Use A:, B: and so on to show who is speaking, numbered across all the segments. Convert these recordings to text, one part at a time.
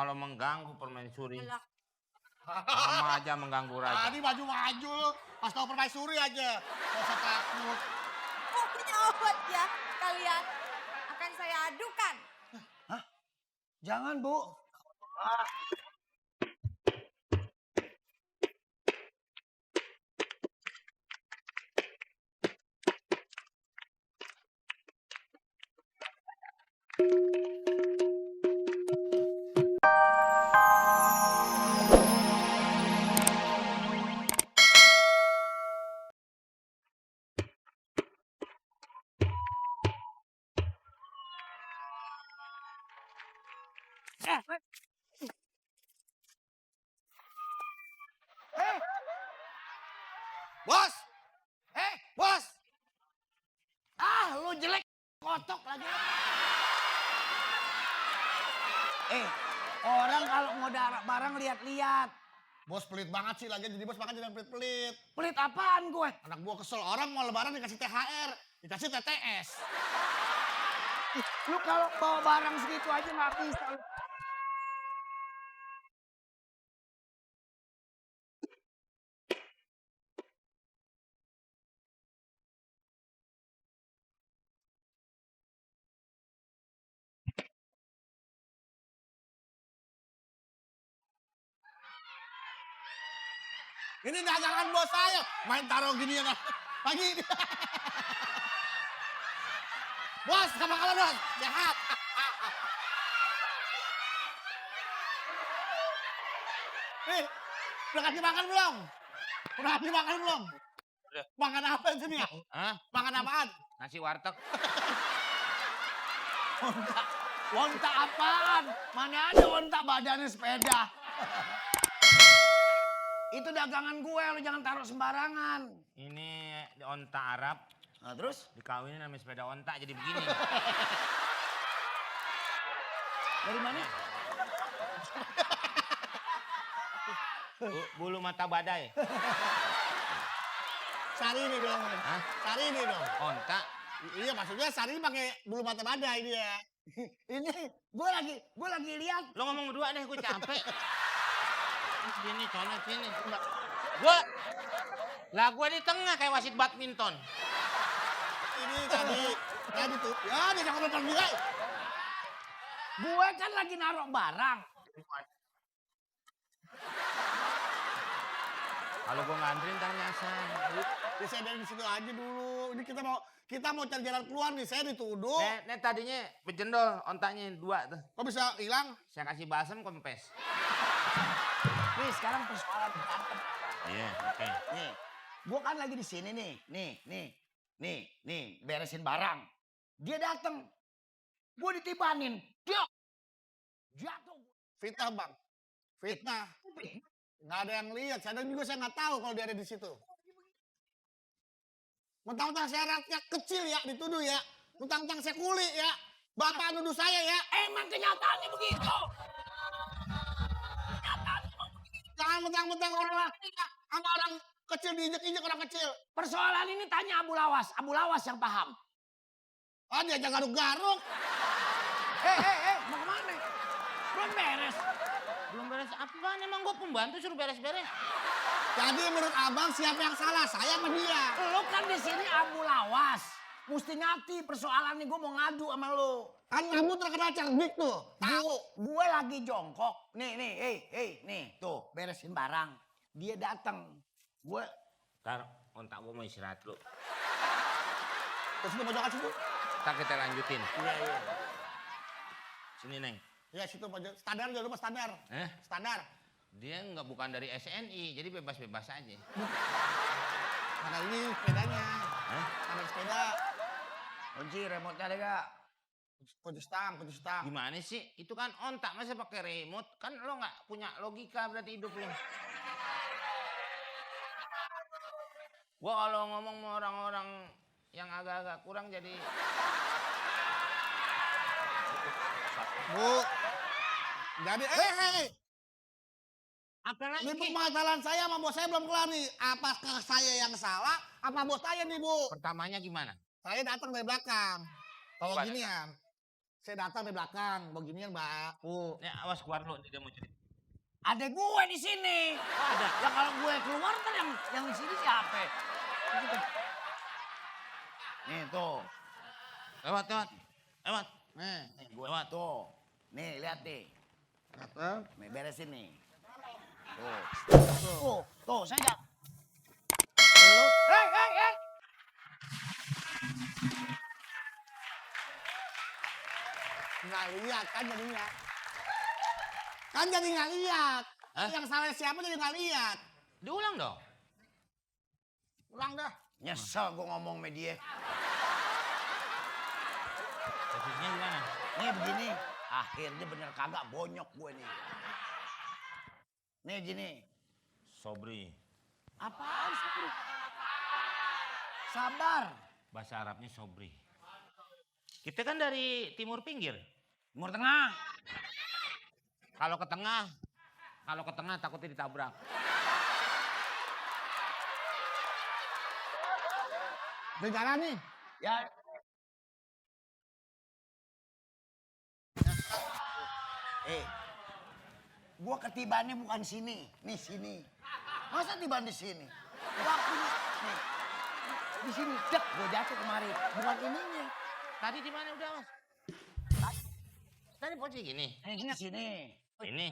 A: kalau mengganggu permaisuri.
B: Alah,
A: Sama aja mengganggu raja.
C: Tadi maju-maju lu. Pas tau permaisuri aja. Gak usah takut.
B: oh punya obat ya kalian. Akan saya adukan.
D: Jangan, Bu.
C: Bos! Bos!
D: Lu jelek kotok lagi. Orang kalau mau darah barang lihat-lihat.
C: Bos pelit banget sih. Lagi jadi bos makan jangan pelit-pelit.
D: Pelit apaan gue?
C: Anak gua kesel. Orang mau lebaran dikasih THR. Dikasih TTS.
D: Lu kalau bawa barang segitu aja nggak bisa. Lu.
C: Ini dagangan bos saya. Main taruh gini ya. Pagi. Bos, apa kabar bos? Sehat. Nih, udah kasih makan belum? Udah kasih makan belum?
A: Udah.
C: Makan apa itu nih?
A: Hah?
C: Makan apaan?
A: Nasi warteg.
D: Onta apaan? Mana ada onta badannya sepeda? Itu dagangan gue, lu jangan taruh sembarangan.
A: Ini onta Arab.
D: Nah terus?
A: Dikawinin sama sepeda onta jadi begini.
D: Dari mana?
A: Bulu mata badai.
C: Sari ini dong.
A: Hah?
C: Sari ini dong.
A: Onta.
C: Iya maksudnya Sari ini pakai bulu mata badai dia.
D: Ini gue lagi lihat.
A: Lo ngomong berdua deh, gue capek. Sini, sono sini. Gue di tengah kayak wasit badminton.
C: Ini tadi tuh. Ya dia jangan depan dia.
D: Gue kan lagi naruh barang.
A: Kalau gue ngantri ntar nyasar.
C: Ya saya dari situ aja dulu. Ini kita mau cari jalan keluar nih. Saya dituduh.
A: Nih tadinya bejendol ontanya 2 tuh.
C: Kok bisa hilang?
A: Saya kasih balsam kempes.
D: Nih sekarang persoalan berantem.
A: Iya, oke.
D: Nih, gue kan lagi di sini nih. Nih, beresin barang. Dia dateng. Gue ditibanin. Dia jatuh.
C: Fitnah bang. Fitnah. Nggak ada yang lihat. Saya juga saya nggak tahu kalau dia ada di situ. Mentang-mentang saya rakyat kecil ya dituduh ya. Mentang-mentang saya kuli ya. Bapak nuduh saya ya.
D: Emang kenyataannya begitu.
C: Jangan mentang-mentang orang sama orang kecil diinjek-injek orang kecil.
D: Persoalan ini tanya Abu Lawas. Abu Lawas yang paham.
C: Ah dia aja garuk-garuk.
D: Mau kemana? Belum beres.
A: Belum beres apaan? Emang gue pembantu suruh beres-beres.
C: Jadi menurut abang siapa yang salah? Saya sama dia.
D: Lu kan di sini Abu Lawas. Mesti ngerti persoalan nih gue mau ngadu sama lu.
C: Kan kamu terkenal cerdik tuh. Tahu.
D: Gue lagi jongkok. Nih, nih, tuh beresin barang. Dia datang. Gue
A: Ntar ontak gue mau istirahat dulu.
C: Terus itu pojokan situ.
A: Ntar kita lanjutin.
C: Iya.
A: Sini, Neng.
C: Ya situ pojok. Standar jangan lupa standar. Standar.
A: Dia bukan dari SNI, jadi bebas-bebas aja.
C: Mana ini sepedanya?
A: Hah?
C: Ada sepeda.
D: kunci remote-nya ada gak?
C: Kunci stang.
A: Gimana sih? Itu kan ontak, masa pakai remote? Kan lo nggak punya logika berarti hidup lo. Gua kalau ngomong sama orang-orang yang agak-agak kurang jadi...
C: Bu. Jadi,
A: Apa lagi?
C: ini permasalahan saya sama bos saya belum kelar nih. Apakah saya yang salah? Apa bos saya nih, Bu?
A: Pertamanya gimana?
C: Saya datang dari belakang. Bawa
A: Gimana?
C: ginian. Saya datang dari belakang, beginian Mbak.
A: Ya awas keluar lu, dia mau cerita.
D: Ada gue di sini. Ada. Ya kalau gue keluar kan yang di sini siapa? Nih tuh.
A: Lewat.
D: Nih gue
A: Lewat.
D: tuh. Nih lihat nih.
C: Datang.
D: Nih beresin nih. Tuh saya jangan. Hei.
C: Nggak lihat kan jadinya. Kan jadi nggak lihat.
A: Hah?
C: Yang salah siapa jadi nggak lihat.
A: Diulang dong.
C: Ulang dah.
D: Nyesel gue ngomong sama dia.
A: Posisinya gimana?
D: Nih begini. Akhirnya bener kagak bonyok gue nih. Nih gini.
A: Sobri.
D: Apaan sih? Sabar.
A: Bahasa Arabnya sobri. Kita kan dari timur pinggir.
D: Timur Tengah.
A: Kalau ke tengah takutnya ditabrak.
C: Udah jalan nih.
D: Ya. Gua ketibannya bukan sini, nih sini. Masa tiban di sini? Waktunya nih. Di sini dek gua jatuh kemari, bukan ininya.
A: Tadi di mana udah, Mas? Tadi posisi gini.
D: Ini sini.
A: Ini.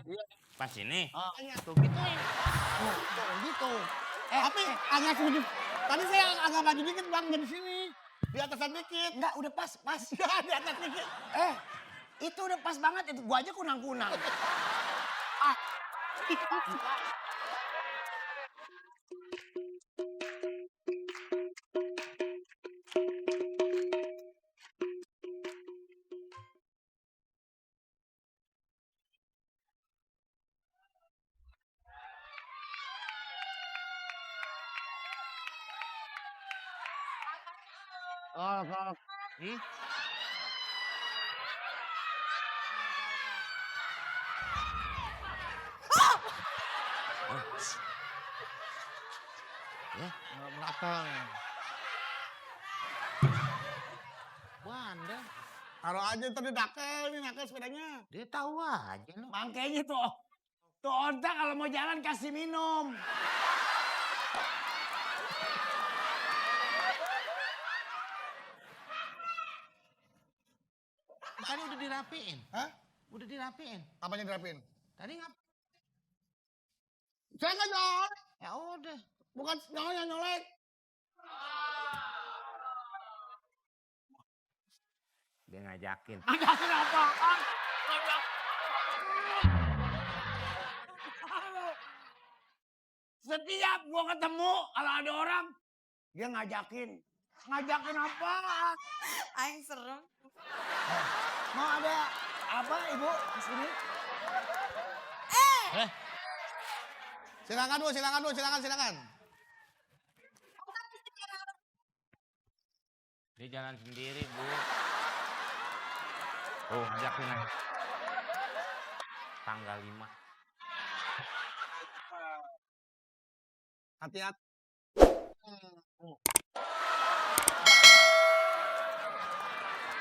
A: Pas ini.
D: Oh,
A: Tuh gituin.
D: tuh gitu.
C: Tapi agak sedikit. Tadi saya agak maju dikit bang dari sini. Di atasan dikit.
D: Enggak, udah pas.
C: Di atas dikit.
D: Itu udah pas banget itu. Gua aja kunang-kunang.
C: Kalau
A: Hmm? Ya,
C: belakang.
A: Wanda.
C: Taruh aja ntar dia dakel nih nakel sepedanya.
A: Dia tahu aja lu.
D: Makanya tuh. Tuh onta kalau mau jalan kasih minum.
A: Tadi udah dirapiin.
C: Hah?
A: Udah dirapiin.
C: Apanya dirapin?
A: Tadi ngap?
C: Saya nggak nyolek.
A: Ya udah.
C: Bukan nyolek nyolek.
A: Dia ngajakin.
D: Ngajakin apaan? Setiap gua ketemu kalau ada orang dia ngajakin. Ngajakin apaan?
B: Aing serem.
D: Mau ada apa ibu di sini?
A: Eh,
C: Silakan Bu, silakan.
A: dia jalan sendiri, Bu. Oh, ngajakin aja. Tanggal 5.
C: Hati-hati.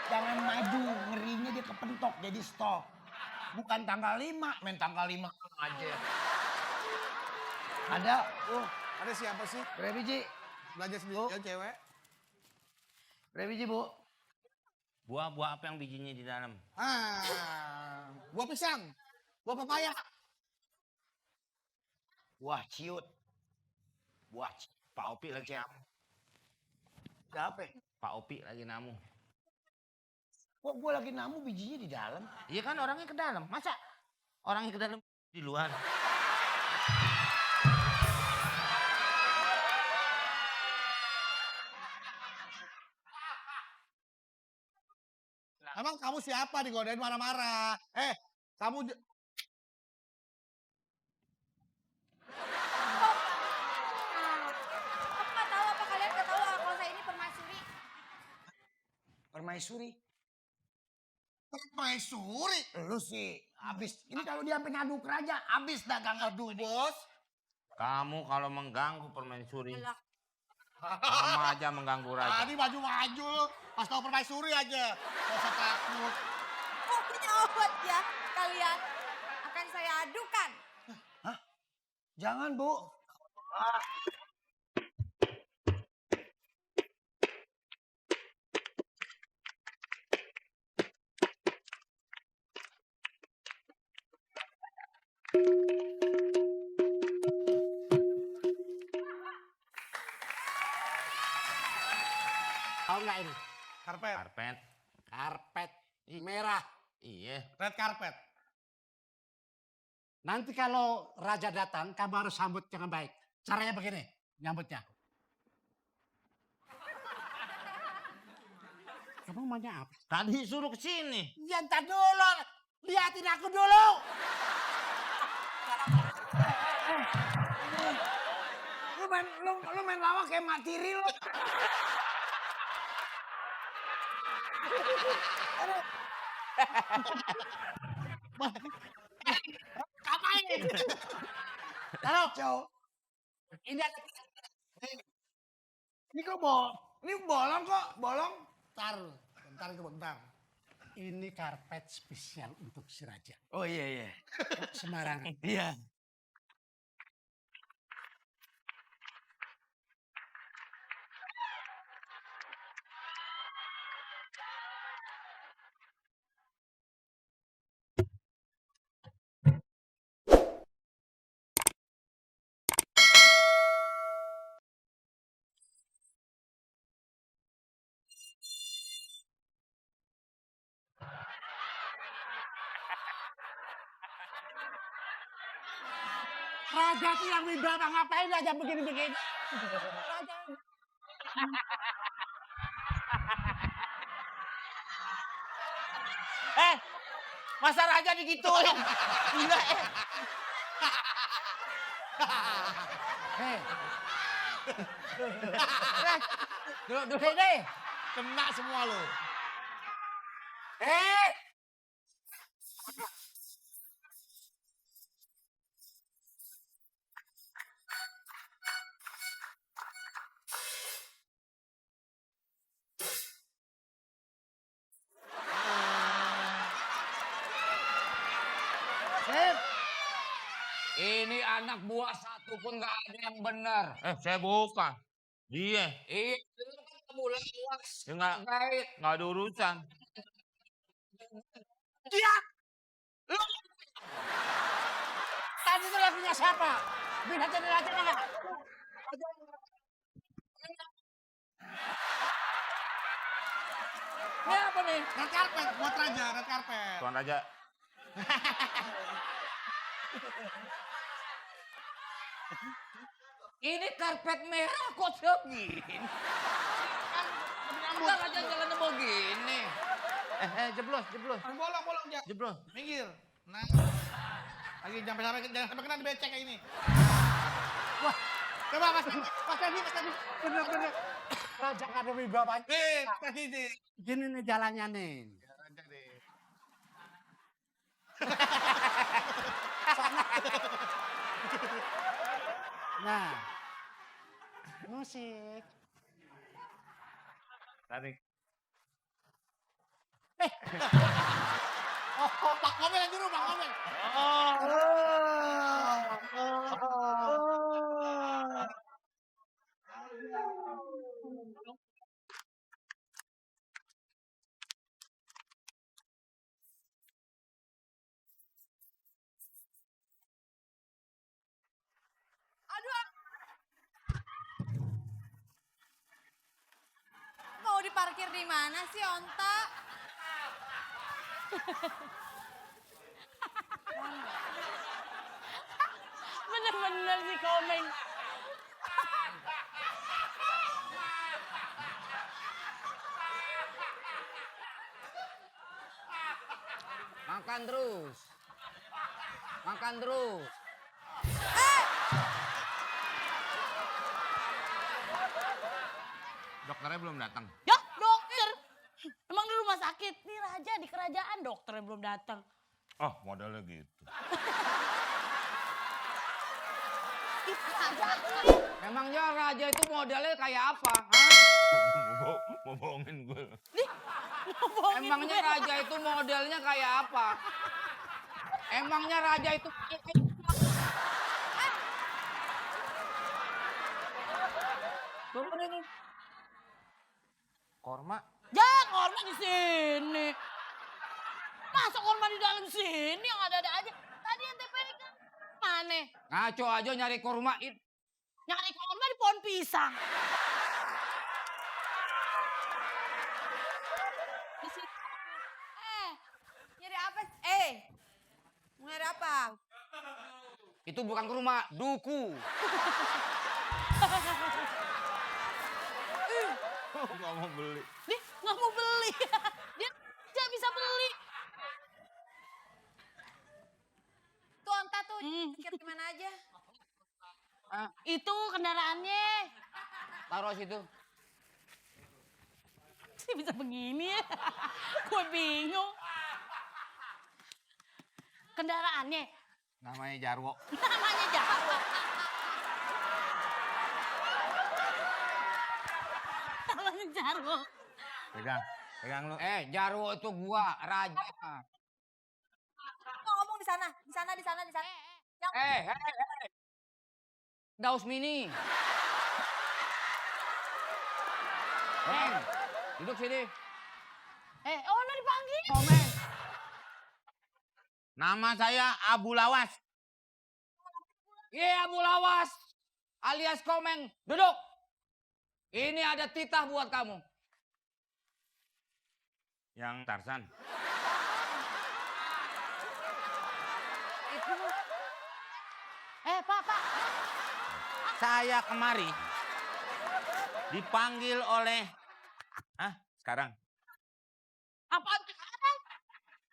D: Jangan maju, ngerinya dia kepentok jadi stop. Bukan tanggal 5, main tanggal 5 aja. Ada,
C: Ada siapa sih?
D: berapa biji?
C: Belajar sendiri
D: Bu.
C: ya cewek.
D: Berapa biji, Bu?
A: Buah apa yang bijinya di dalam?
C: Buah pisang. Buah pepaya.
D: Wah, ciut. Wah,
A: Pak Opi lagi
D: siapa?
A: Pak Opi lagi namu.
D: Kok gue lagi namu bijinya di dalam?
A: Iya kan orangnya ke dalam. Masa orangnya ke dalam di luar?
C: Emang kamu siapa digodain marah-marah? Kamu
B: Aku nggak tahu apa kalian nggak tahu kalau saya ini permaisuri.
D: Permaisuri.
C: permaisuri.
D: Lu sih habis. Ini kalau dia sampai ngadu ke raja, habis dagang adu ini.
C: Bos.
A: Kamu kalau mengganggu permaisuri,
B: Alah.
A: sama aja mengganggu raja.
C: Tadi maju-maju lu. Pas tau permaisuri aja. Gak usah takut.
B: Oh, punya obat ya kalian. Akan saya adukan.
D: Jangan, Bu.
C: Tahu nggak ini?
E: Karpet.
A: Karpet.
C: Karpet merah.
A: Iya.
E: Red carpet.
C: Nanti kalau raja datang, kamu harus sambut dengan baik. Caranya begini, nyambutnya. Kamu maunya apa?
A: Tadi suruh ke sini.
C: Ya ntar dulu, liatin aku dulu.
D: Lu main lawak kayak mak tiri lu.
C: Ngapain? Taruh,
D: Cow.
C: ini ada
D: Ini kok ini bolong kok, bolong.
C: bentar itu bentar. Ini karpet spesial untuk si raja.
D: Oh iya.
C: Sembarangan.
D: Iya.
C: Raja tuh yang wibawa ngapain aja begini-begini. Raja.
A: Masa raja digituin? Gila
C: Hei,
A: Duduk.
C: sini.
E: Kena semua lo.
F: Ini anak buah satu pun gak ada yang benar.
A: Saya bukan. Dia.
F: Iya, lu kan kamu lawas.
A: Ya nggak ada urusan.
C: Dia. Lu. Tadi itu lagunya siapa? Bisa jadi raja nggak?
B: Ini apa nih?
E: Red carpet buat raja, red carpet.
A: Tuan raja.
F: Ini karpet merah kok segini. Enggak aja jalan begini.
A: Jeblos.
E: Bolong ya.
A: Jeblos.
E: Minggir. Nah. Lagi jangan sampai kena becek kayak ini.
C: Wah, coba Mas Adi. Bener. Raja nggak ada wibawa.
E: Kasih ini.
C: Gini nih jalannya nih.
E: Raja deh.
C: Nah, musik.
A: Tarik.
E: Pak Komeng yang dulu, Pak Komeng.
B: Aduh. Mau diparkir di mana sih, Onta?
G: Bener-bener si Komeng.
F: Makan terus. Makan terus.
A: Dokternya belum datang.
G: Ya, dokter. Emang di rumah sakit? Nih raja di kerajaan dokternya belum datang.
A: Oh, modelnya gitu.
G: Itu raja.
F: Emangnya raja itu modelnya kayak apa? Hah?
A: Mau bohongin gue.
G: Ngomongin
F: Emangnya
G: gue.
F: raja itu modelnya kayak apa? Emangnya raja itu turun ini.
A: Korma.
G: Ya, korma di sini. Masa korma di dalam sini yang ada-ada aja. Tadi ente pegang. Mana?
F: Ngaco aja nyari kurma.
G: Nyari korma di pohon pisang. Di situ.
B: Nyari apa? Nyari apa?
F: Itu bukan kurma, duku.
A: Gak mau beli.
G: Nih, nggak mau beli. Dia tidak bisa beli.
B: Tuh onta tuh,
G: Hmm.
B: dikit gimana aja.
G: Itu kendaraannya.
F: Taruh situ.
G: Sih bisa begini ya. Gue bingung. Kendaraannya.
F: Namanya Jarwo.
G: Namanya Jarwo. Namanya Jarwo.
A: Pegang lu.
F: Jarwo itu gua, raja.
B: Ngomong di sana. Yang
F: Daus mini. Duduk sini.
G: Ono dipanggil.
F: Komen.
A: Nama saya Abu Lawas.
F: Iya, Abu Lawas. Alias Komeng. Duduk. Ini ada titah buat kamu.
A: Yang Tarsan.
G: Itu. Pak.
A: Saya kemari dipanggil oleh sekarang.
G: Apaan sekarang?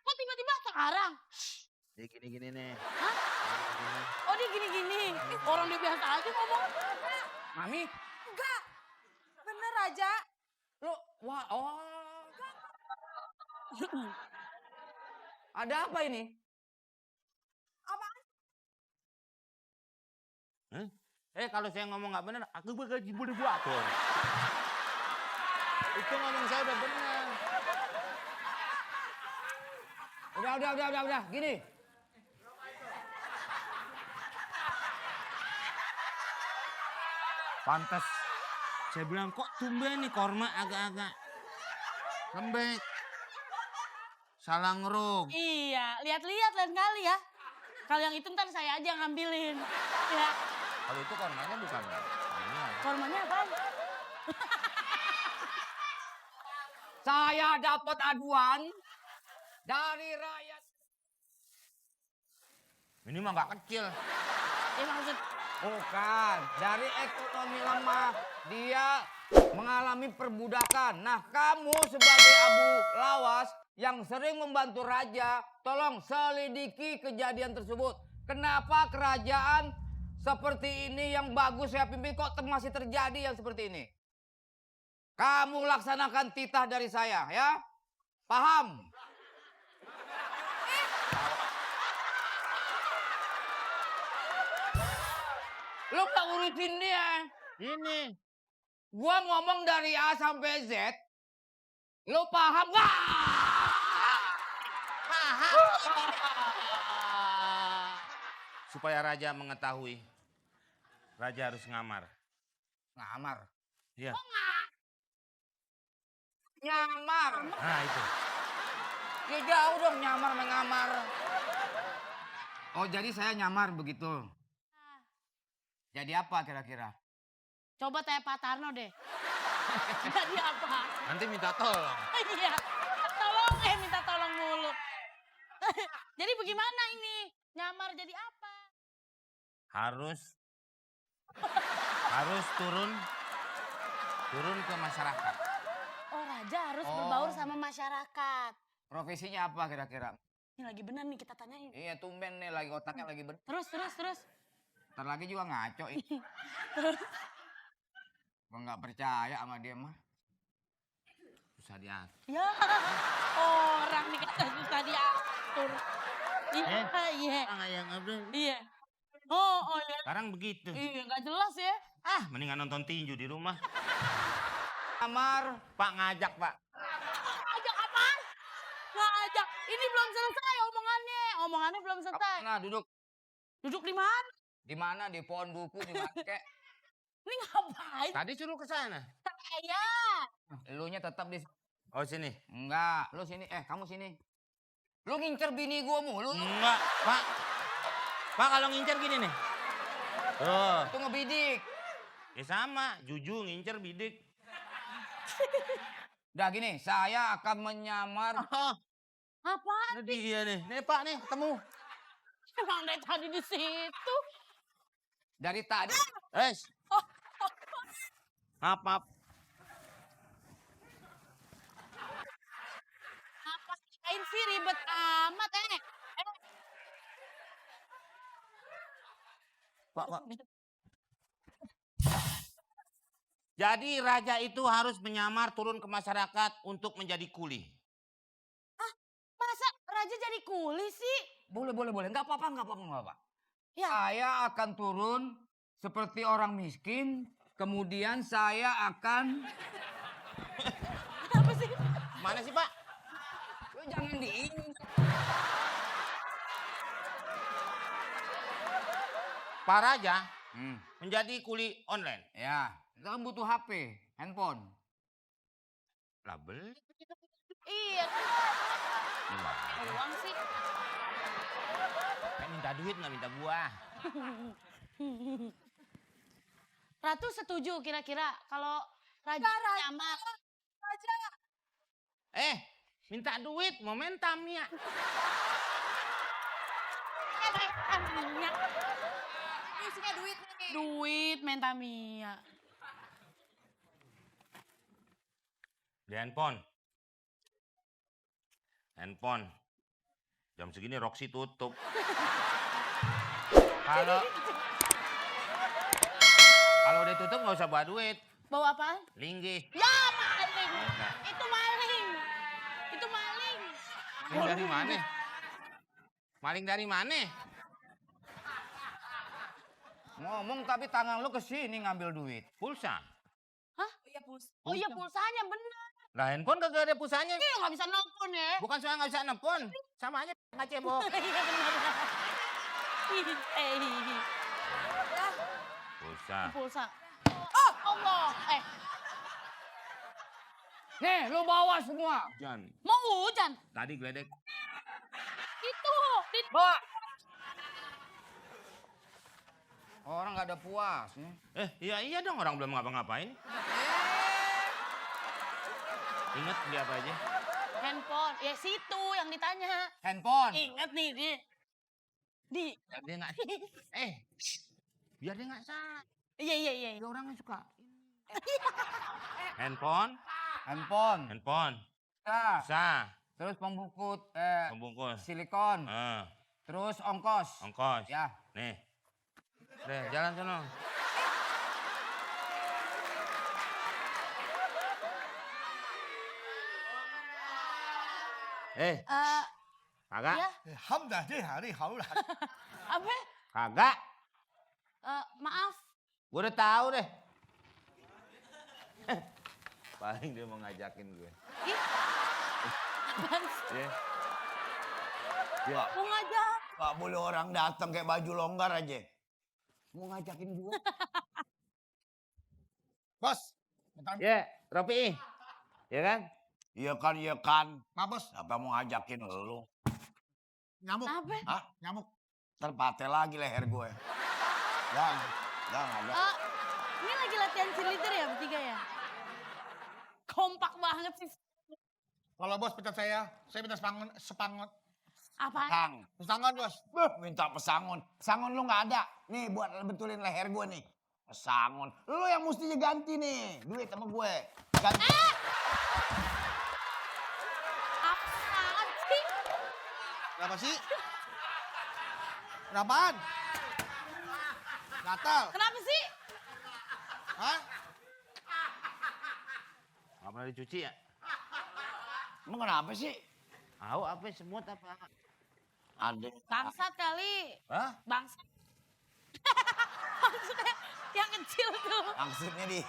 G: Kok tiba-tiba sekarang?
A: Dia gini-gini nih.
G: Oh, dia gini-gini. Orang dia biasa aja ngomong.
F: Mami,
B: enggak. Bener Raja.
F: ada apa ini?
B: Apaan?
A: Kalau saya ngomong nggak benar, aku gaji boleh buat tuh. Itu ngomong saya udah benar.
F: Udah, gini.
A: Pantas. Saya bilang kok tumben nih korma agak-agak lembek. Salah ngeruk.
G: Iya, lihat-lihat lain kali ya. Kalau yang itu ntar saya aja ngambilin. Ya,
A: Kalau itu kormanya bukan.
G: kormanya apaan?
F: Saya dapat aduan dari rakyat.
A: Ini mah nggak kecil.
G: Ya maksud,
F: Bukan, dari ekonomi lemah. Dia mengalami perbudakan. Nah, kamu sebagai Abu Lawas yang sering membantu raja, tolong selidiki kejadian tersebut. Kenapa kerajaan seperti ini yang bagus saya pimpin kok masih terjadi yang seperti ini? Kamu laksanakan titah dari saya, ya? Paham? Lu gak urusin dia.
A: Ini.
F: Gua ngomong dari A sampai Z. Lu paham gak?
A: Supaya raja mengetahui. Raja harus ngamar.
F: Ngamar.
A: Iya.
F: Nyamar.
A: Nah itu.
F: Ya jauh dong nyamar mengamar. Oh jadi saya nyamar begitu. Jadi apa kira-kira?
G: coba tanya Pak Tarno deh. Jadi apa?
A: Nanti minta tolong.
G: Iya, minta tolong mulu. Jadi bagaimana ini? Nyamar jadi apa?
A: Harus turun ke masyarakat.
G: Oh, raja harus berbaur sama masyarakat.
F: Profesinya apa kira-kira?
G: Ini lagi benar nih kita tanyain.
F: Iya tumben nih lagi otaknya lagi bener.
G: Terus.
F: Ntar lagi juga ngaco. Gua nggak percaya sama dia mah.
A: Susah diatur.
G: Ya, orang nih kata susah diatur. Iya.
A: Yang abis.
G: Iya. Oh ya.
A: Sekarang begitu.
G: Iya, nggak jelas ya.
A: Mendingan nonton tinju di rumah.
F: Amar.
A: Pak ngajak, Pak.
G: Ngajak apaan? Ngajak. Ini belum selesai omongannya. Omongannya belum selesai.
F: Nah, duduk.
G: Duduk di mana?
F: Di mana? Di pohon duku di mana kek?
G: Ini ngapain?
A: Tadi suruh ke sana.
G: Saya.
F: Elunya tetap di
A: Oh, sini.
F: enggak, lu sini. Kamu sini. Lu ngincer bini gua mulu.
A: Enggak, Pak. Pak kalau ngincer gini nih. Tuh.
F: Itu ngebidik.
A: Ya sama, juju ngincer bidik.
F: Udah gini, saya akan menyamar.
G: Apaan?
A: Ini dia nih. Nih Pak nih, ketemu.
G: Emang dari tadi di situ.
F: Dari tadi.
A: Maaf, maaf.
G: Ngapain sih ribet amat
A: Pak. Jadi raja itu harus menyamar turun ke masyarakat untuk menjadi kuli.
G: Masa raja jadi kuli sih?
F: Boleh. Enggak apa-apa.
G: Ya.
F: Saya akan turun seperti orang miskin. Kemudian saya akan...
G: Apa sih?
A: Mana sih Pak?
F: Lu jangan diingat.
A: Pak Raja menjadi kuli online.
F: Ya, kita kan butuh HP, handphone.
A: Label.
G: Iya kan. Uang sih.
A: Kayak minta duit nggak minta buah.
G: Ratu setuju kira-kira kalau raja nyamar.
A: Minta duit, momentum ya.
B: Isinya duit nih.
G: Duit mentamia.
A: Di handphone. Jam segini Roxy tutup. Kalau udah tutup nggak usah bawa duit.
G: Bawa apaan?
A: Linggih.
G: Ya maling. Itu maling.
A: Maling dari mana? Maling dari mana?
F: Ngomong tapi tangan lu ke sini ngambil duit.
A: Pulsa.
G: Hah? Oh iya pulsanya bener.
A: Lah handphone kagak ada pulsanya.
G: Iya nggak bisa nelfon ya.
A: Bukan soalnya nggak bisa nelfon. Sama aja nggak cebok.
G: Iya bener.
A: Pulsa.
G: Pulsa. Oh Allah.
F: Nih, lu bawa semua.
A: Jan.
G: Mau hujan.
A: Tadi geledek.
G: Itu.
F: Bawa. Orang nggak ada puas.
A: Iya dong orang belum ngapa-ngapain. Ingat beli apa aja?
G: Handphone. Ya situ yang ditanya.
F: Handphone.
G: Ingat nih di.
A: Biar dia nggak. Biar dia nggak salah.
G: Iya.
A: Ada orang yang suka. Handphone.
F: Nah,
A: Sah.
F: terus pembungkus
A: Pembungkus.
F: silikon. Terus ongkos.
A: Ongkos.
F: Ya.
A: Nih. Deh, jalan sono. Kagak?
G: Ya.
E: Hamdah deh hari haulah.
G: Apa?
A: Kagak.
G: Maaf.
A: Gue udah tahu deh. Paling dia mau ngajakin gue.
G: Ih. Apaan sih?
A: Ya.
G: Mau ngajak.
D: Gak boleh orang datang kayak baju longgar aja. Mau ngajakin gue.
E: Bos, bentar.
A: Ya, Ropi. Ya kan?
D: Iya kan.
E: Maaf bos,
D: Siapa mau ngajakin lu?
E: nyamuk.
G: Apa?
D: Hah?
E: Nyamuk.
D: Terpate lagi leher gue. Jangan.
G: Ini lagi latihan cheerleader ya bertiga ya? Kompak banget sih.
E: Kalau bos pecat saya minta sepangon.
G: Apaan?
D: Kang.
E: Pesangon bos.
D: Minta pesangon. Pesangon lu gak ada. Nih buat betulin leher gue nih. Pesangon. Lu yang mestinya ganti nih. Duit sama gue. Ganti.
G: Apaan sih?
E: Kenapa sih? Kenapaan? Gatal.
G: Kenapa sih?
E: Hah?
A: Gak pernah dicuci ya?
D: Emang kenapa sih?
A: Tahu apa semut apa?
D: Ada.
G: Bangsat kali.
A: Hah?
G: Bangsat. Maksudnya yang kecil tuh.
D: Maksudnya di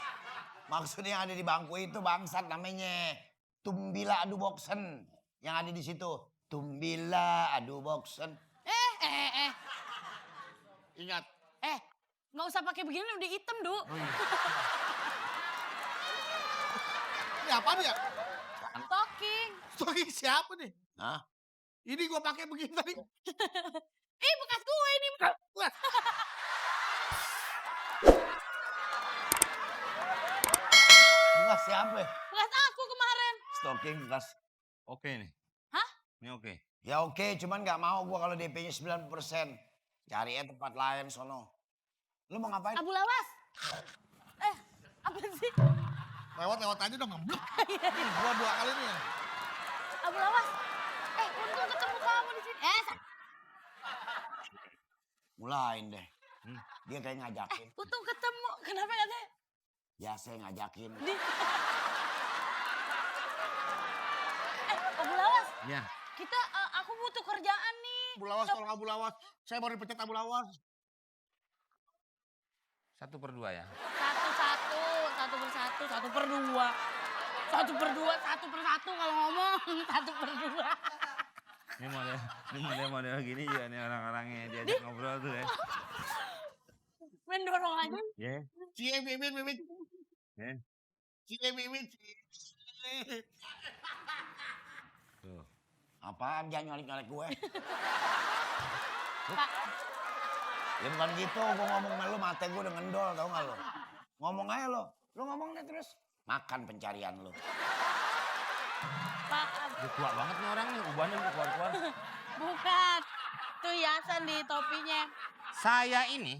D: Maksudnya yang ada di bangku itu bangsat namanya. Tumbila adu boksen. Yang ada di situ. Tumbila adu boksen.
E: Ingat.
G: Nggak usah pakai begini udah hitam, Du.
E: Ini apa nih ya?
G: Stocking.
E: Stocking siapa nih?
D: Hah?
E: Ini gua pakai begini tadi.
G: Ih, bekas gue ini.
E: Wah,
D: Bekas siapa?
G: Bekas aku kemarin.
D: Stocking bekas.
A: Oke nih.
G: Hah?
A: Ini oke.
D: Ya oke, cuman nggak mau gua kalau DP-nya 90%. Cari tempat lain sono. Lu mau ngapain?
G: Abu lawas. Apa sih?
E: lewat aja dong ngeblok. Gua 2 kali nih.
G: Abu lawas. Untung ketemu kamu di sini.
D: Mulain deh. Dia kayak ngajakin.
G: Untung ketemu. Kenapa katanya?
D: Biasa yang ngajakin.
G: Abu lawas.
A: Ya.
G: Aku butuh kerjaan nih.
E: Abu Lawas, tolong Abu Lawas. Saya baru dipecat Abu Lawas.
A: 1/2 ya.
G: Satu per dua. 1/2 kalau ngomong. 1/2.
A: Ini model gini juga nih orang-orangnya diajak ngobrol tuh ya.
G: Main dorong aja.
A: Ya.
E: Cie bibit.
A: Ya.
E: Cie bibit.
A: Tuh.
D: Apaan jangan nyolek-nyolek gue?
G: Pak,
D: Ya bukan gitu, gue ngomong sama lu, mata gue udah ngendol, tau gak lu? Ngomong aja lo, lu ngomong deh terus. Makan pencarian lu.
G: Pak,
A: Udah tua banget nih orang nih, ubannya udah keluar-keluar.
G: bukan. Tuh hiasan di topinya.
A: Saya ini,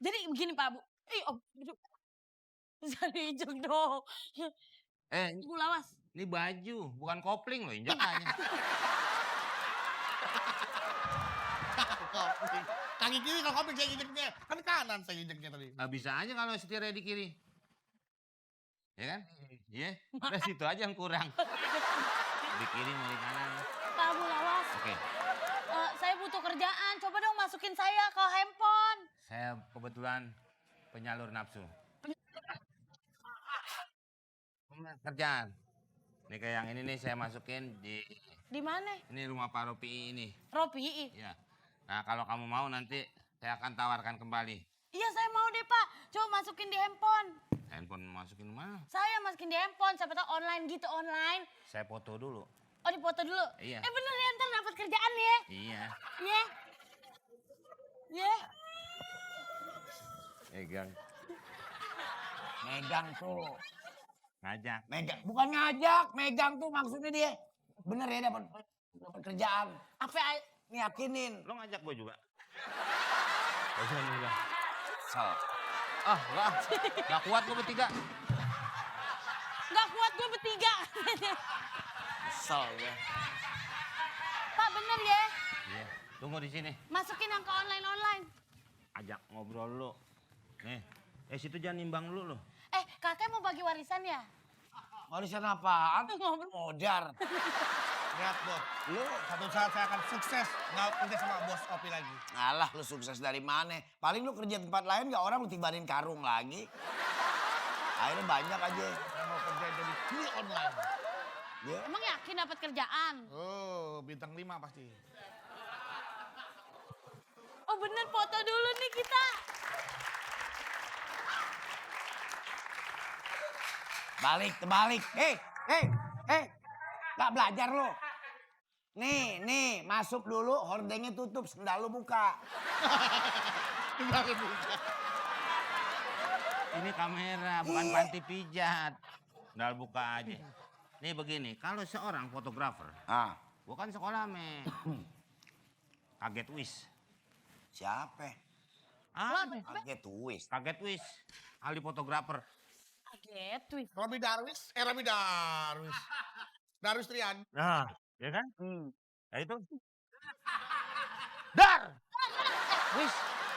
G: Jadi begini Pak Bu. Duduk. Jangan diinjek dong. Bu lawas.
A: ini baju, bukan kopling loh, injak aja.
E: Kaki kiri kalau kopi saya injeknya. Kan kanan saya injeknya tadi.
A: Nah, bisa aja kalau setirnya di kiri. Ya kan? Iya. Udah situ aja yang kurang. Di kiri mau di kanan.
G: Pak Bu lawas.
A: Oke.
G: Saya butuh kerjaan. Coba dong masukin saya ke handphone.
A: Saya kebetulan penyalur nafsu. Kerjaan. Ini kayak yang ini nih saya masukin
G: Di mana?
A: ini rumah Pak Ropi ini.
G: Ropi.
A: Ya. Nah, kalau kamu mau nanti saya akan tawarkan kembali.
G: Iya saya mau deh Pak. Coba masukin di handphone.
A: Handphone masukin mana?
G: Saya masukin di handphone. Siapa tahu online gitu online.
A: Saya foto dulu.
G: Oh dipoto dulu.
A: Iya.
G: Bener ya ntar dapat kerjaan ya.
A: Iya.
G: Iya. Iya.
A: Megang.
D: Megang tuh.
A: Ngajak.
D: Megang, bukan ngajak, megang tuh maksudnya dia. Bener ya dapat kerjaan.
G: Apa
D: Yakinin.
A: Lo ngajak gue juga. Udah.
D: Sal.
A: Enggak. Enggak kuat gue bertiga.
G: Nggak kuat gue bertiga.
D: Kesel ya.
G: Pak bener ya.
A: Iya. Tunggu di sini.
G: Masukin yang ke online.
A: Ajak ngobrol lu. Nih. Situ jangan nimbang dulu lo.
G: Kakek mau bagi warisan ya?
D: Warisan apaan?
G: Ngobrol.
D: Modar.
E: Lihat bos, lu satu saat saya akan sukses nggak kerja sama bos Opi lagi.
D: Alah lu sukses dari mana? Paling lu kerja tempat lain gak orang lu tibarin karung lagi. Akhirnya banyak aja.
E: Saya mau kerja jadi kuli online.
D: Ya.
G: Emang yakin dapat kerjaan?
E: Oh, bintang 5 pasti.
G: Oh bener foto dulu nih kita.
D: Terbalik. Gak belajar lu. Nih, masuk dulu, hordengnya tutup, sendal lu buka.
A: Ini kamera, bukan panti pijat. Udah buka aja. Nih begini, kalau seorang fotografer, gua kan sekolah Kaget Wis.
D: Siapa? Kaget wis.
A: Kaget Wis. Ahli fotografer.
G: Kaget tuh.
E: Romi Darwis. Darwis Trian.
A: Nah, ya kan? Ya itu. Dar! Wis.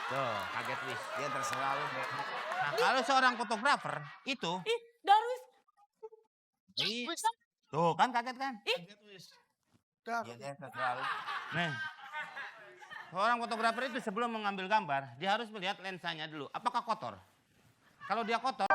A: Tuh, Kaget Wis.
D: Ya terserah lu deh.
A: Nah, kalau seorang fotografer, itu.
G: Darwis.
A: Tuh, kan kaget kan?
D: Ya deh terserah lu.
A: Nih. Seorang fotografer itu sebelum mengambil gambar, dia harus melihat lensanya dulu. Apakah kotor? Kalau dia kotor,